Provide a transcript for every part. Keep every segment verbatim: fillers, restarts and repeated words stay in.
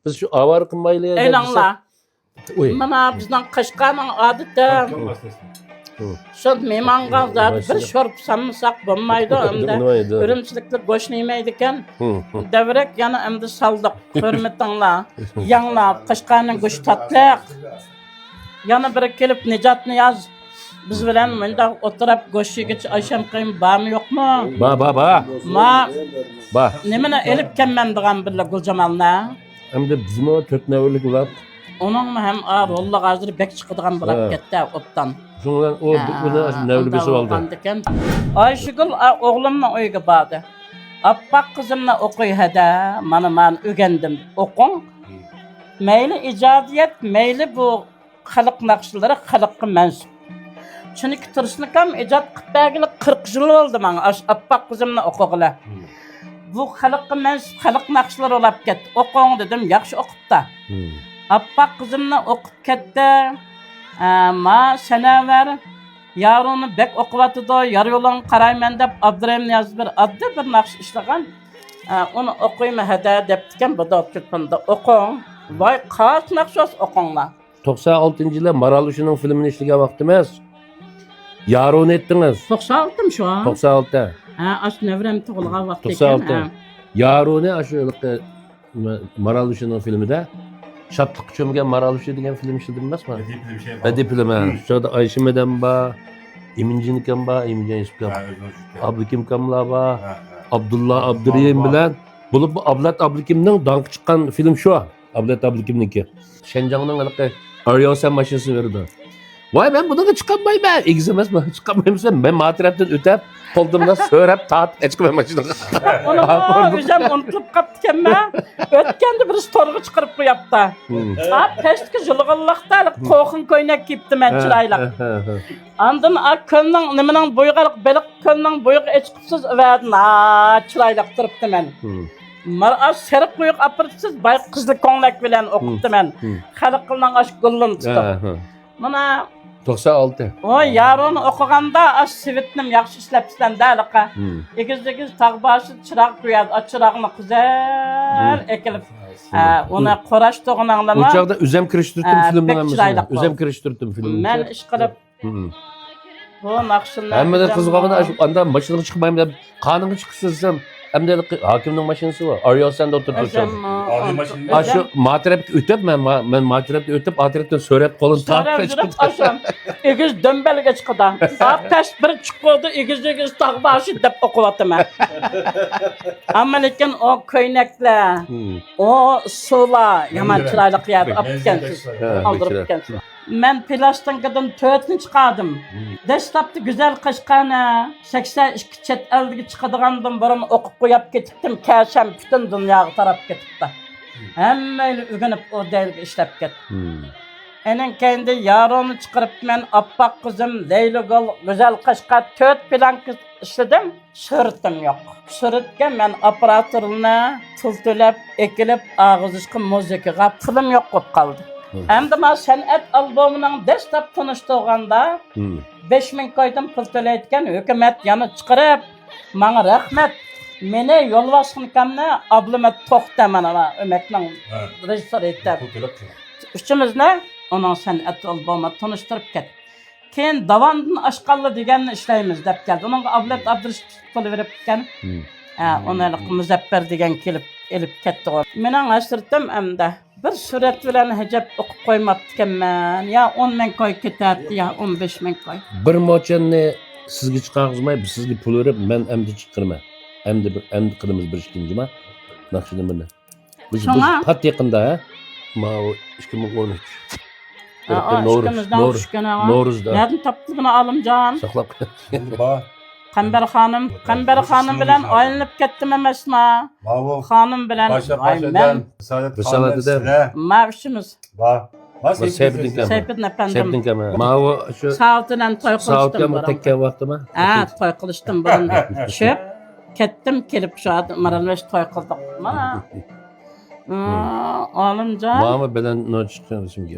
بىز شۇ ئاۋارە قىلمايلى دەپ ئەيلەڭلار. دېسەك، ئۇي. مانا بىزنىڭ قەشقەرنىڭ ئادىتى. ھە. شۇ مېھمانغا زادى بىر شورپا سالمىساق بولمايدۇ ئەمدى. بولمايدۇ. ئۈرۈمچىلىكلەر گۆشنى يېمەيدىكەن. ھە. دەۋرەك يەنە ئەمدى سالدۇق. ھۆرمىتىڭلار. يەڭلار، قەشقەرنىڭ گۆشى تاتلىق. يەنە بىرى كېلىپ، نىجات نىياز بىز بىلەن مۇنداق ئولتۇرۇپ گۆش يېگۈچى ئايشەم قېيىم بارمۇ يوقمۇ؟ بار، بار، بار. ما، بار. نېمىنى ئېلىپ كەلمەن دېگەن بىللە گۈلجامالنى؟ ئەمدى بىزمۇ تۆت نەۋرىلىك بولۇپ. ئۇنىڭمۇ ھەم، ئا، روللىق ھازىر بەك چىقىدىغان بولۇپ ھە. كەتتى، ئوبدان. شۇنىڭ بىلەن ئۇ ھە، بۇ-، بۇنى ھە، نەۋرە ئۇنداق بېسىۋالدى. بولغاندىكىن. ئايشۇگۈل، ئا، ئوغلۇمنىڭ ئۆيىگە باردى. ئاپپاق قىزىمنى ئوقۇي ھەدە، مانا مەن ئۆگەندىم، ئوقۇڭ. مەيلى ئىجادىيەت، مەيلى بۇ خەلق ناخشىلىرى خەلققە مەنسۇپ. چۈنكى تۇرسۇن ئاكام ئىجاد قىلىپ بەرگىلى قىرىق يىل بولدى ماڭا، ئاشۇ ئاپپاق قىزىمنى ئوقۇغىلى. بۇ خەلققە مەنسۇپ خەلق ناخشىلىرى بولاپ كەتتى. ئوقۇڭ دېدىم، ياخشى ئوقۇپتا. ئاپپاق قىزىمنى ئوقۇپ كەتتى. ئە، ما سەنەۋەر، يارۇنى بەك ئوقۇۋاتىدۇ، يار يولۇڭغا قارايمەن دەپ ئابدۇرېھىم نىياز بىر ئاددىي بىر ناخشا ئىشلىغان. ئە، ئۇنى ئوقۇيمەن ھەدە دەپتىكەن، بۇ دوت كۈلپۈندە ئوقۇڭ. ۋاي، قايسى ناخشا بولسا ئوقۇڭلار. توقسان ئالتىنچى يىلى مارالۇشىنىڭ فىلىمىنى ئىشلىگەن ۋاقتىمىز. يارۇنى ئېيتتىڭىز. توقسان ئالتىمۇ شۇ؟ توقسان ئالتە. ھە، ئاشۇ نەۋرەم تۇغۇلغان ۋاقتى توقسان ئالتە. ئىكەن، ھە. يارۇنى ئاشۇ ھېلىقى مارالۇشىنىڭ فىلىمىدە شادلىققا چۆمگەن مارالۇشى دېگەن فىلىم ئىشلىدىم ئەمەسمۇ؟ بەدىئىي فىلىم، شۇ يەردە ئايشىمەدەم بار، ئىمىنجىن ئاكام بار، ئىمىنجان يۈسۈپ ئاكام. ھە، ئۆزىنىڭ شۇ. ئابلىكىم ئاكاملار بار، ھە، ھە. ئابدۇللا ئابدۇرېھىم بار. بىلەن بولۇپ، بۇ ئابلەت ئابلىكىمنىڭ داڭقى چىققان فىلىم شۇ. ئابلەت ئابلىكىمنىڭكى. شەنجاڭنىڭ ھېلىقى ئارياۋسەن ماشىنىسىنى بېرىدۇ. ۋاي، مەن بۇنىڭغا چىقالمايمەن. ئېگىز ئەمەسمۇ، چىقالمايمەن. مەن ما تەرەپتىن ئۆتەپ، قولتۇمدا سۆرەپ تارتىپ ئەچىقىمەن ماشىنىغا. ئۇنىمۇ ئۆزۈم ئۇنتۇلۇپ قاپتىكەنمەن. ئۆتكەندە بىرسى تورغا چىقىرىپ قوياپتۇ. ھا، پەستىكى يۇلغۇنلۇقتا قوخۇن كۆينەك كىيىپتىمەن، چىرايلىق. ھە، ھە، ھە. ئاندىن ئا كۆلنىڭ نېمىنىڭ بويىغا، بېلىق كۆلنىڭ بويىغا ئېچىقىپسىز، ئەۋەدىن ھا چىرايلىق تۇرۇپتىمەن. مانا ئاشۇ سېرىق قويۇق ئاپىرىپسىز، باي قىزىل كۆڭلەك بىلەن ئوقۇپتىمەن. خەلقىمنىڭ ئاشۇ گۈلىنى تۇتۇپ. ھە، ھە. مانا. توقسان ئالتە. ئۇ يارۇنى ئوقۇغاندا ئاشۇ سېۋىتنىمۇ ياخشى ئىشلەپسىلەن-دە، ھېلىقى. ئېگىز-ئېگىز تاغ باشىدا چىراغ كۆيەر، ئاشۇ چىراغنى قىزىل ئېكىلىپ، ھە، ئۇنى قوراش تۇغىنىڭلىمۇ. ئۇ چاغدا ئۆزەم كىرىشتۈرتتۈم فىلىمنىڭ ھەممىسىنى. بەك چىرايلىق بولدى. ئۆزەم كىرىشتۈرتتۈم فىلىمنى. مەن ئىشقىلىپ بۇ ناخشىلار ھەممىدىن قىزىقىدىغىنى ئاشۇ، ئاندا ماشىنىغا چىقمايمەن دەپ، قانىغا چىقىسىز دېسەم، ئەمدى ھېلىقى ھاكىمنىڭ ماشىنىسى بار، ئارياسەندە ئولتۇرۇپ تۇرۇشۇم. ئاشۇ ما تەرەپكە ئۆتۈپ، مەن ما-، مەن ما تەرەپتىن ئۆتۈپ، ئا تەرەپتىن سۆرەپ، قولىنى تارتىپ يۈرۈپ، ئاشۇ ئېگىز دۆمبەلگە چىقىدۇ. ئا پەس بىر چۇقۇردا ئېگىز-ئېگىز تاغ باشى دەپ ئوقۇۋاتىمەن. ئەمما لېكىن ئۇ كۆينەكلەر، ئۇ سۇلار يامان چىرايلىق يەردە ئاپتىكەنسىز، قالدۇرۇپتىكەنسىز. مەن پىلاستىنكىدىن تۆتنى چىقاردىم. دەسلەپتە گۈزەل قەشقەرنى سەكسەن ئىككى چەت ئەلدىكى چىقىدىغاندىن بۇرۇن ئوقۇپ قويۇپ كېتىپتىم. كەشەم پۈتۈن دۇنياغا تاراپ كېتىپتۇ. ھەممەيلەن ئۆگىنىپ ئۇ دەيلىگە ئىشلەپ كەتتى. ئەنىڭ كەينىدە يارۇنى چىقىرىپ مەن ئاپپاق قىزىم، لەيلىگۈل، گۈزەل قەشقەر تۆت پلانكا ئىشلىدىم. سۈرىتىم يوق. سۈرىتكە مەن ئاپپاراتورنى پۇل تۆلەپ ئەكېلىپ ئاغىزىشقا مۇزىكىغا پۇلۇم يوق بولۇپ قالدى. ئەمدى ما سەنئەت ئالبومىنىڭ دەسلەپ تونۇشتۇرغاندا بەش مىڭ كويدىن پۇل تۆلەيدىكەن، ھۆكۈمەت يەنە چىقىرىپ، ماڭا رەھمەت. مېنى يولۋاس خانىكامنى ئابلىمەت توختى، مانا ئۆمەكنىڭ رېژىسسورى ئېيتتى. ئۈچىمىزنى ئۇنىڭ سەنئەت ئالبومىغا تونۇشتۇرۇپ كەتتى. كېيىن داۋاندىن ئاشقانلا دېگەننى ئىشلەيمىز دەپ كەلدى. ئۇنىڭغا ئابلەت ئابدۇرېشىت پۇل بېرىپتىكەن. ھە، ئۇنى ھېلىقى مۇزەپپەر دېگەن كېلىپ ئېلىپ كەتتىغۇ. مېنىڭ ھەسرىتىم ئەمدى بىر سۈرەت بىلەن ھەجەپ ئوقۇپ قويماپتىكەنمەن. يا ئون مىڭ كوي كېتەتتى، يا ئون بەش مىڭ كوي. بىر موچەننى سىزگە چىقارغۇزماي، سىزگە پۇل بېرىپ، مەن ئەمدى چىقىرىمەن. ئەمدى بىر، ئەمدى قىلىمىز بىر ئىككىنچى ما ناخشىنى بىللە. بىز، بىز شۇڭا پات يېقىندا، ھە؟ ماۋۇ ئىككى مىڭ ئون ئۈچ. ھە، ھە، نورۇز، ئىككىمىزنىڭ نورۇز، چۈشكىنىغا. نورۇزدا. نەدىن تاپتى بۇنى ئالىمجان؟ ساقلاپ قويۇڭ. بار. قەمبەر خانىم، قەمبەر خانىم بىلەن ئايلىنىپ كەتتىم ئەمەسما؟ ماۋۇ خانىم بىلەن، ۋاي، مەن رىسالەت، رىسالەت دېدىم. ما ئۈچىمىز. بار. بار، سەيپىدىن كەم. سەيپىدىن ئەپەندىم. سەيپىدىن كەم، ھە. ماۋۇ شۇ ساۋۇت بىلەن توي قىلىشتىن بۇرۇن. تەگكەن ۋاقتىما؟ ھە، توي قىلىشتىن بۇرۇن چۈشۈپ كەتتىم، كېلىپ شۇ ئادەم بىلەن توي قىلدۇق. مانا. ئالىمجان. ماۋۇ بىلەن نوچىقىڭ.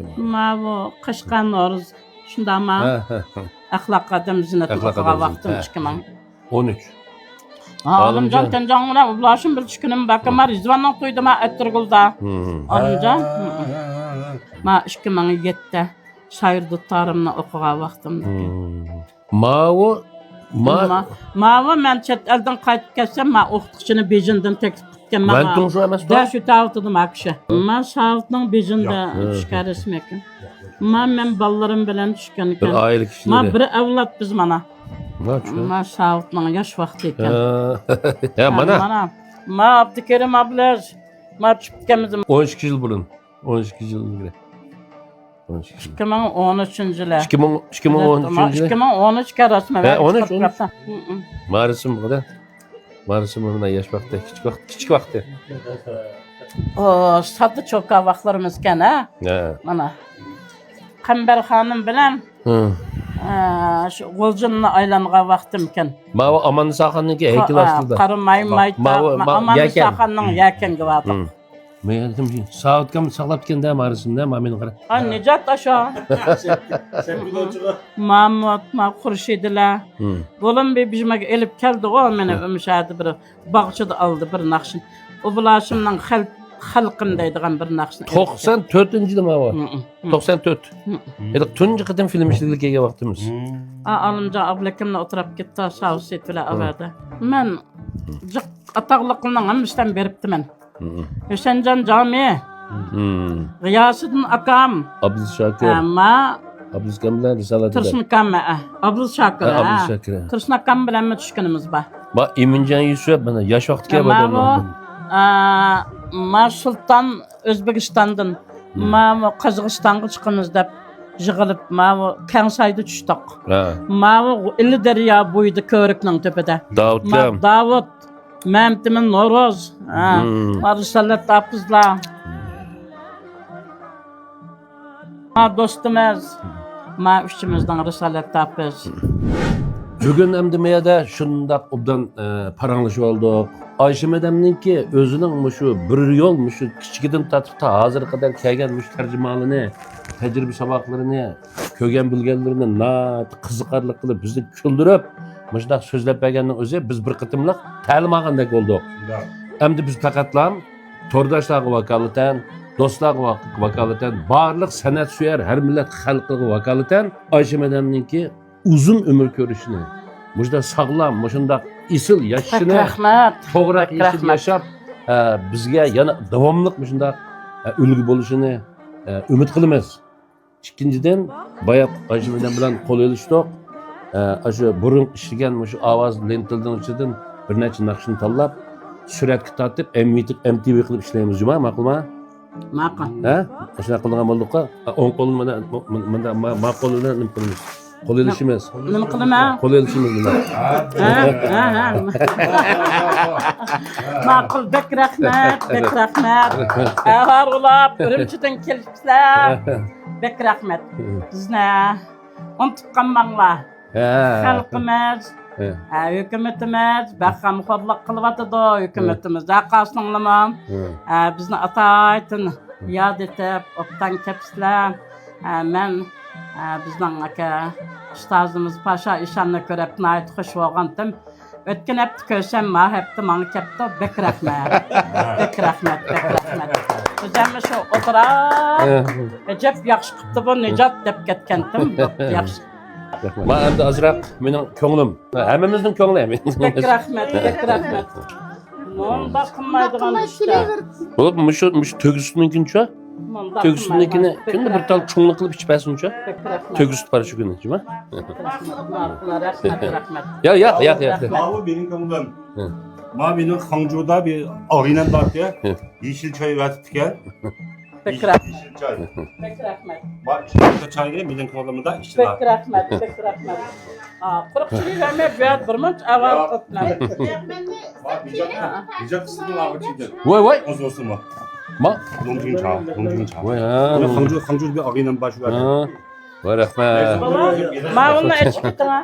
ماۋۇ قەشقەر نورۇز. شۇنداقما؟ ھە، ھە، ھە. ئەخلاق ئادەم زىننەت ئوقۇغان ۋاقتىم ئىككى مىڭ. ئون ئۈچ. ھا، ئالىمجان. ئالىمجان تەنجاڭ بىلەن ئىبراھىم بىر چۈشكىنىم باركەن، ما رىزۋاننىڭ تويىدا ما ئەتىرگۈلدا. ھىم. ئالىمجان. ھىم. ما ئىككى مىڭ يەتتە شائىر دۇتارىمنى ئوقۇغان ۋاقتىمدا. ھىم. ماۋۇ، ما- ما-، ماۋۇ مەن چەت ئەلدىن قايتىپ كەلسەم، ما ئوقۇتقۇچىنى بېيجىڭدىن تەكلىپ قىپتىكەن ماڭا. ۋەنتۇڭ شۇ ئەمەسمۇ؟ دەرس ئۆتەۋاتىدۇ ما كىشى. ما ساۋۇتنىڭ بېيجىڭدا ياق. چۈشكەن رەسىمى ئىكەن. ما مەن بالىلىرىم بىلەن چۈشكەن بىر ئىكەن. ئائىلە كىشىلىرى. ما بىر ئەۋلاد بىز مانا. ما شۇ. ما ساۋۇتنىڭ ياش ۋاقتى ئىكەن. ھە. ھە، مانا. مانا. ما ئابدۇكېرىم ئابلەز. ما چۈشۈپ كەتكەنمىز. ئون ئىككى يىل بۇرۇن. ئون ئىككى يىل ئىلگىرى. ئون ئىككى يىل. ئىككى مىڭ ئون ئۈچىنچى يىلى. ئىككى مىڭ، ئىككى مىڭ ئون ئۈچىنچى يىلى. ئىككى مىڭ ئون ئۈچ كەن رەسمىي. ھە، ئون ئۈچ، ئون ئۈچ. ھىم، ھىم. مارىسىم بۇدا. مارىسىم مانا ياش ۋاقتى، كىچىك ۋاقتى، كىچىك ۋاقتى. ئو، ساددا چوكان ۋاقىتلىرىمىزكەن، ھە؟ ھە. مانا. قەمبەر خانىم بىلەن، ھە. ئە، شۇ غۇلجىننى ئايلانغان ۋاقتىمكەن. ماۋۇ ئاماننىساخاننىڭكى ھەيكىلى ئاستىدا. قاراماي مايتا، ماۋۇ، ما-، ما-، ئاماننىساخاننىڭ يەكەنگە باردۇق. ھىم. مەن ساۋۇتكام ساقلاپتىكەن-دە مارىسىمنى، ما مېنى قارا. ھا، نىجات ئاشۇ. مامۇت، ما خۇرشىدىلەر. ھىم. بولۇم بىر بىژمەگە ئېلىپ كەلدىغۇ مېنى، ھە. ئۆمۈشەدە بىر باغچىدا ئالدى بىر ناخشىنى. ئوبلاشىمنىڭ خەل-، خەلقىم دەيدىغان بىر ناخشىنى ئېلىپ كەلدى. توقسان تۆتىنچى يىلى ماۋۇ. ھىم، ھىم. توقسان تۆت. ھىم. ھېلىقى تۇنجى قېتىم فىلىم ئىشلىگىلى كەلگەن ۋاقتىمىز. ھىم. ئا، ئالىمجان ئابلىكىمنى ئولتۇراپ كەتتى، ساۋۇت سېيىت بىلەن ئاۋەدە. مەن جىق ئاتاقلىقلارنىڭ ھەممىسىدىن بېرىپتىمەن. ھىم. ھۈسەنجان جامى، ھىم. غىياسىدىن ئاكام. ئابدۇلشاكىر. ئەمما ئابدۇلشاكىر بىلەن رىسالەت ئەدەم. تۇرسۇن ئاكام، ئە، ئابدۇلشاكىر، ھە، ھە. ئابدۇلشاكىر. تۇرسۇن ئاكام بىلەنمۇ چۈشكىنىمىز بار. با، ئىمىنجان يۈسۈپ، مانا ياش ۋاقتىكى ئەمما بۇ، ئە، ما سۇلتان ئۆزبېكىستاندىن، ھىم. ماۋۇ قازاقىستانغا چىقىمىز دەپ يىغىلىپ، ماۋۇ كەڭسايدا چۈشتۇق. ھە. ماۋۇ ئىلى دەريا بويىدا كۆۋرۈكنىڭ تۆپىدە. داۋۇت ما-، ئاكام. داۋۇت. مەمتىمىن نورۇز، ھە، ھىم. ما رىسالەت ھاپىزلار. ما دوستىمىز، ما ئۈچىمىزنىڭ رىسالەت ھاپىز. بۈگۈن ئەمدى مۇ يەردە شۇنداق ئوبدان، ئە، پاراڭلىشىۋالدۇق. ئايشەم ھەدەمنىڭكى ئۆزىنىڭ مۇشۇ بىر يول، مۇشۇ كىچىكىدىن تارتىپ تا ھازىرغا قەدەر كەلگەن مۇشۇ تەرجىمىھالىنى، تەجرىبە ساۋاقلىرىنى، كۆرگەن بىلگەنلىرىنى ناھايىتى قىزىقارلىق قىلىپ، بىزنى كۈلدۈرۈپ، مۇشۇنداق سۆزلەپ بەرگەننىڭ ئۆزى بىز بىر قېتىملىق تەلىم ئالغاندەك بولدۇق. شۇنداق. ئەمدى بىز پەقەتلا تورداشلارغا ۋاكالىتەن، دوستلارغا ۋاك-، ۋاكالىتەن، بارلىق سەنئەت سۆيەر ھەر مىللەت خەلقىگە ۋاكالىتەن ئايشەم ھەدەمنىڭكى ئۇزۇن ئۆمۈر كۆرۈشىنى، مۇشۇنداق ساغلام، مۇشۇنداق ئېسىل ياشىشىنى، بەك رەھمەت. توغرا بەك ئېسىل رەھمەت. ياشاپ، ئە، بىزگە يەنە داۋاملىق مۇشۇنداق، ئە، ئۈلگە بولۇشىنى، ئە، ئۈمىد قىلىمىز. ئىككىنچىدىن، بايا ئايشەم ھەدەم بىلەن قول ئېلىشتۇق. ئە، ئاشۇ بۇرۇن ئىشلىگەن مۇشۇ ئاۋاز لېنتىلىرىنىڭ ئىچىدىن بىر نەچچە ناخشىنى تاللاپ، سۈرەتكە تارتىپ، ئەم ۋى تى، ئەم تى ۋى قىلىپ ئىشلەيمىز، جۇما، ماقۇلما؟ ماقۇل. ھە؟ ئاشۇنداق قىلىدىغان بولدۇققۇ. ئوڭ قولنى مانا، مۇ-، مۇ-، مۇنداق ما-، ما قول بىلەن نېمە قىلىمىز؟ قول ئېلىشىمىز. نېمە قىلىمەن؟ قول ئېلىشىمىز نېمە؟ ھە، ھە، ھە. ماقۇل، بەك رەھمەت، بەك رەھمەت. ئەھۋال ئۇلاپ، ئۈرۈمچىدىن كېلىپسىلەر. بەك رەھمەت. بىزنى ئۇنتۇپ قالماڭلار. ھە. خەلقىمىز، ھە. ھە، ھۆكۈمىتىمىز بەك غەمخورلۇق قىلىۋاتىدۇ، ھۆكۈمىتىمىز. ھە، قارىسىڭلارمۇ، ھە. ھە، بىزنى ئاتايتىن ياد ئېتىپ، ئوبدان كەپسىلەر. ھە، مەن، ھە، بىزنىڭ ئاكا ئۇستازىمىز پاشا ئىشاننى كۆرۈپ ناھايىتى خۇش بولغانتىم. ئۆتكەن ھەپتە كۆرسەم، ما ھەپتە ماڭا كەپتۇ. بەك رەھمەت. بەك رەھمەت، بەك رەھمەت. ئۆزۈممۇ شۇ ئولتۇرا، ھە. ئەجەب ياخشى قىپتۇ بۇ نىجات دەپ كەتكەنتىم. بوپتۇ، ياخشى. رەھمەت. ما ئەمدى ئازراق مېنىڭ كۆڭلۈم. ھەممىمىزنىڭ كۆڭلى. بەك رەھمەت، بەك رەھمەت. مۇنداق قىلمايدىغان ئىشتا. بۇ، مۇشۇ، مۇشۇ تۆگە سۈتىنىڭكىنىچۇ؟ مۇنداق تۆگە سۈتىنىڭكىنى قىلمايدىغان. كۈندە بىر تال چوڭلۇق قىلىپ ئىچىپ بەرسىنچۇ؟ بەك رەھمەت. تۆگە سۈتى بار شۇ كۈنى، جۇما؟ بەك رەھمەت. ماقۇل، رەھمەت، رەھمەت. ياق، ياق، ياق، ياق. رەھمەت. ماۋۇ مېنىڭ كۆڭلۈم. ھە. ما مېنىڭ خاڭجۇدا بىر ئاغىنەم باركەن. ھە. يېشىل چاي ئەۋەتىپتىكەن. بەك رەھمەت. يېشىل چاي. بەك رەھمەت. بار، ئىشلەتكەن چاينى مېنىڭ كۆڭلۈمدە ئىچىدۇ. بەك رەھمەت، بەك رەھمەت. ئا، قۇرۇق چىقىۋەرمەي، بۇ يەردە بىر مۇنچە ئەھۋال قىلىپمەن. بار، نىجات، نىجات قىستىدىڭ ئاغۇچىدىن. ۋاي، ۋاي. ئاز بولسىمۇ. ما؟ لوڭجىڭچا، لوڭجىڭچا. ۋاي، ھە. خاڭجۇ، خاڭجۇدا بىر ئاغىنەم بار شۇ يەردە. ھە. ۋاي، رەھمەت. ماۋۇنى ئېچىپ كېتىڭ، ھە.